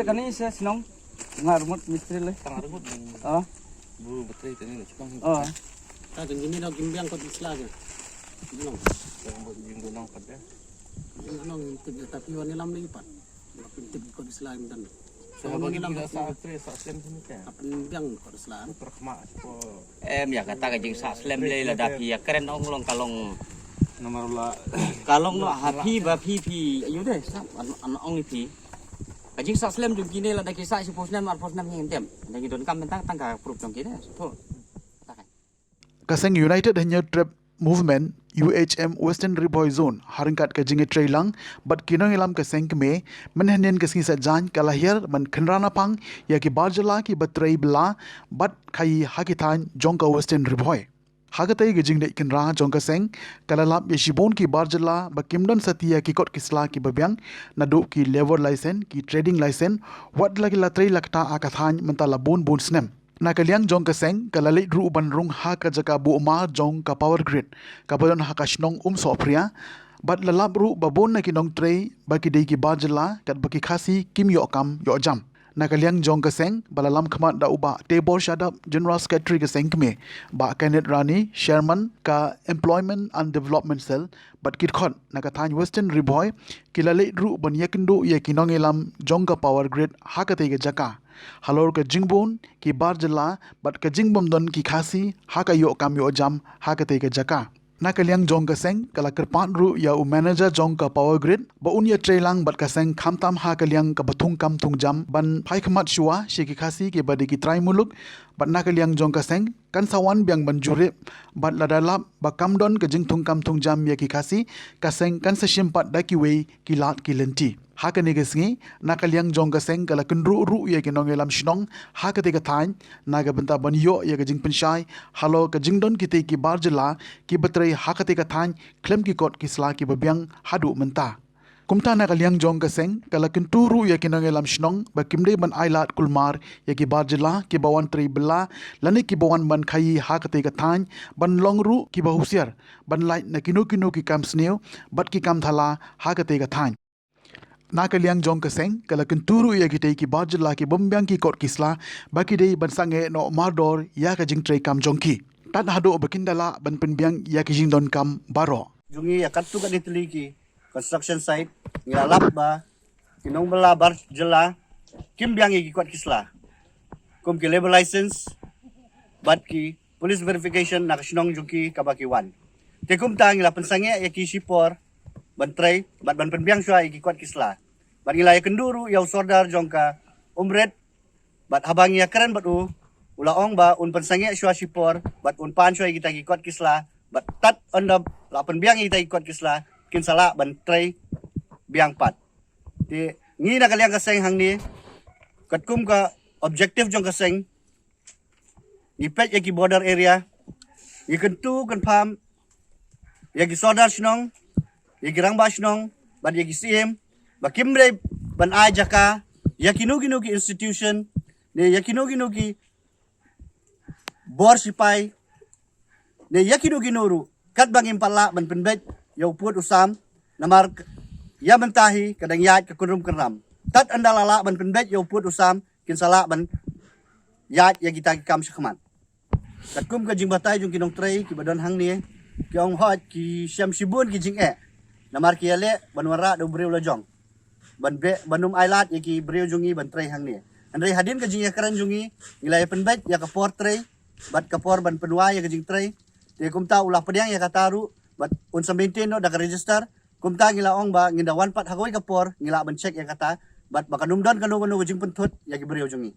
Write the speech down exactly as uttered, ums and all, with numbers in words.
Kani se shnong nga rmut mistri le. Tang rmut. Oh. Bu betul tani na chupang. Oh. Ka jing jini dok jing biang kot isla ke. Jing long. Tang bu jing gunong kot de. Jing long tip tapi wan lam ni pat. Tip kot isla ni tan. So ba jing sa tre sa sem sini ke. Apen biang kot isla. Terkema ko. Em, ïa kata ka jingsah slem lei lada phi ïa kren ong long ka long. Namar la ka long noh ha phi ba phi phi ayu de sah an ong phi. Ka jingsah slem jong kine lada ki sah shiphew snem arphew snem ngin tem. Da ngi donkam mynta tang ka proof jong kine. Ka seng United Hynñiewtrep Movement, U H M, Western Ri Bhoi Zone ha ryngkat ka jingïatreilang bad ki nongïalam ka seng kmie, mynhynnin ka sngi Saitjaiñ ka la hiar ban khynra naphang ïa ki bar jylla kiba trei bylla bad khaïi ha ki thaiñ jong ka Western Ri Bhoi. Ha katei ka jingdei khynra jong ka seng ka la lap ïa shibun ki bar jylla ba kim don satia ki kot ki sla kiba biang, naduh ki labour license, ki trading license, wat la ki la trei la kata ha ka thaiñ mynta la bun bun snem. Na ka liang jong ka seng ka la leit ruh ban rung ha ka jaka buh mar jong ka power grid kaba don ha ka shnong Umsohphria, bad la lap ruh ba bun na ki nongtrei ba ki dei ki bar jylla katba ki Khasi kim ïoh kam ïoh jam. Na ka liang jong ka seng ba la lam khmat da u Bah Tebor Shadap, General Secretary ka seng kmie, Bah Kenneth Rani, Chairman ka Employment and Development Cell, bad ki dkhot na ka thaiñ Western Ri Bhoi ki la leit ruh ban ïakynduh ïa ki nongïalam jong ka power grid ha katei ka jaka halor ka jingbun ki bar jylla bad ka jingbym don ki Khasi ha ka ïoh kam ïoh jam ha katei ka jaka. Na ka liang jong ka seng ka la kyrpad ruh ïa u manager jong ka power grid ba un ïatreilang bad ka seng khamtam ha ka liang kaba thung kam thung jam ban phai khmat shuwa sha ki Khasi kiba dei ki trai muluk, bad na ka liang jong ka seng kan sa wan biang ban jurip bad lada lap ba kam don ka jingthung kam thung jam ïa ki Khasi, ka seng kan sa shim pat da kiwei ki lad ki lynti. Ha kane ka sngi na ka liang jong ka seng ka la kynruh ruh ïa ki nongïalam shnong ha katei ka thaiñ na ka bynta ban ïoh ïa ka jingpynshai halor ka jingdon kitei ki bar jylla kiba trei ha katei ka thaiñ khlem ki kot ki sla kiba biang haduh mynta. Kumta na ka liang jong ka seng ka la kyntu ruh ïa ki nongïalam shnong ba kim dei ban ai lad kulmar ïa ki bar jylla kiba wan trei bylla lane kiba wan ban khaïi ha katei ka thaiñ ban long ruh kiba husiar ban lait na kino kino ki kam sniew bad ki kam thala ha katei ka thaiñ. Na ka liang jong ka seng ka la kyntu ruh ïa kitei ki bar jylla kibym biang ki kot ki sla ba ki dei ban sangeh noh mardor ïa ka jingtrei kam jong ki tad haduh ba kin da lah ban pynbiang ïa ki jingdonkam baroh. Jong ngi ïa katto katne tylli ki construction site ngi la lap ba ki nongbylla bar jylla kim biang ïa ki kot ki sla kum ki labour license bad ki police verification na ka shnong jong ki kaba ki wan. Te kumta ngi la pynsangeh ïa ki shipor ban trei bad ban pynbiang shuwa ïa ki kot ki sla. Bad ngi la ïakynduh ruh ïa u sordar jong ka Umrit bad haba ngi ïakren bad u, u la ong ba un pynsangeh shuwa shipor bad un pan shuwa ïa kita ki kot ki sla bad tad ynda la pynbiang ïa kita ki kot ki sla kin sa lah ban trei biang pat. Te ngi na ka liang ka seng hangne katkum ka objective jong ka seng ngi peit ïa ki border area, ngi kyntu kynpham ïa ki sordar shnong, ïa ki rangbah shnong bad ïa ki siem ba kim dei ban ai jaka ïa kino kino ki institution ne ïa kino kino ki bor sipai ne ïa kino kino ruh katba ngim pat lah ban pynbeit ïa u pud u sam. Namar ïa mynta hi ka dang ïaid ka kynrum kynram. Tad ynda la lah ban pynbeit ïa u pud u sam kin sa lah ban ïaid ïa kita ki kam shakhmat. Katkum ka jingbatai jong ki nongtrei kiba don hangne ki ong hooid ki shem shibun ki jingeh namar ki ïaleh ban wanrah da u briew la jong ban beh ban ym ailad ïa ki briew jong ngi ban trei hangne. Hynrei hadien ka jingïakren jong ngi ngi la ïa pynbeit ïa ka por trei bad ka por ban pynwai ïa ka jingtrei. Te kumta u la pdiang ïa kata ruh bad un sa maintain noh da ka register. Kumta ngi la ong ba ngin da wan pat ha kawei ka por ngi lah ban check ïa kata bad ba kan ym don kano kano ka jingpynthut ïa ki briew jong ngi.